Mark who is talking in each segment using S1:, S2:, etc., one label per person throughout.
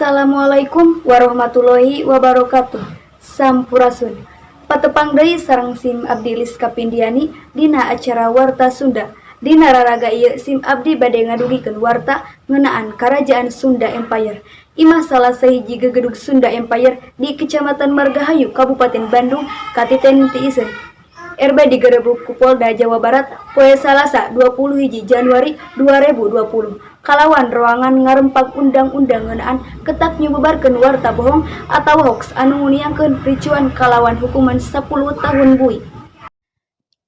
S1: Assalamualaikum warahmatullahi wabarakatuh. Sampurasun. Patepang deui sareng sim abdi Liska Pindiani dina acara Warta Sunda. Dina raraga ieu sim abdi bade ngadugikeun warta ngeunaan Karajaan Sunda Empire. Imah salah sahiji gegedug Sunda Empire di Kecamatan Margahayu, Kabupaten Bandung, katiten tiiseun. RB digerebek ku Polda Jawa Barat poe Salasa 20 Januari 2020 kalawan roangan ngarempak undang-undang ngeunaan ketak nyumebarkeun warta bohong atawa hoax anu nguniangkeun ricuan kalawan hukuman 10 tahun bui.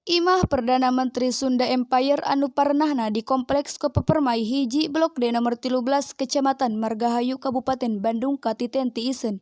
S1: Imah Perdana Menteri Sunda Empire anu parenahna di Kompleks Kopo Permai 1 Blok D nomor 13 Kecamatan Margahayu, Kabupaten Bandung, katiten tiiseun.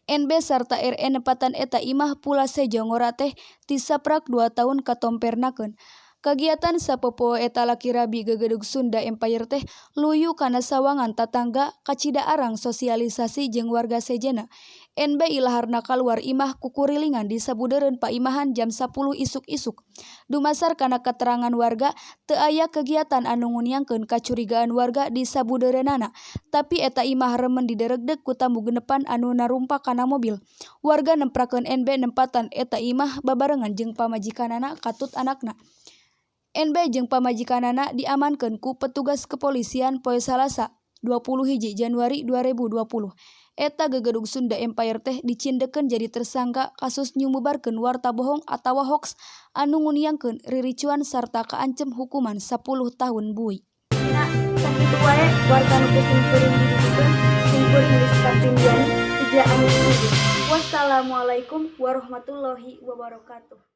S1: NB sarta RN nepatan eta imah pula sejo ngora teh ti saprak 2 tahun katompernakeun. Kagiatan sapopoe eta laki rabi gegedug Sunda Empire teh luyu kana sawangan tatangga kacida arang sosialisasi jeung warga sejenna. NB ilaharna kaluar imah kukurilingan di sabudeureun paimahan jam 10 isuk-isuk. Dumasar kana katerangan warga, teu aya kegiatan anu nguniangkeun kacurigaan warga di sabudeureunana, tapi eta imah remen dideregdeg ku tamu genepan anu narumpak kana mobil. Warga nemprakeun NB nempatan eta imah babarengan jeung pamajikanana katut anakna. NB jeung pamajikanana diamankeun ku petugas kepolisian poe Salasa 20 Januari 2020. Eta gegedug Sunda Empire teh dicindekkeun jadi tersangka kasus nyumebarkeun warta bohong atawa hoax anu nguniangkeun riricuan sarta kaancem hukuman 10 tahun bui. Nah, sakitu wae warta nu ku simkuring didugikeun, simkuring Liska Pindiani, Ija anu. Wassalamualaikum warahmatullahi wabarakatuh.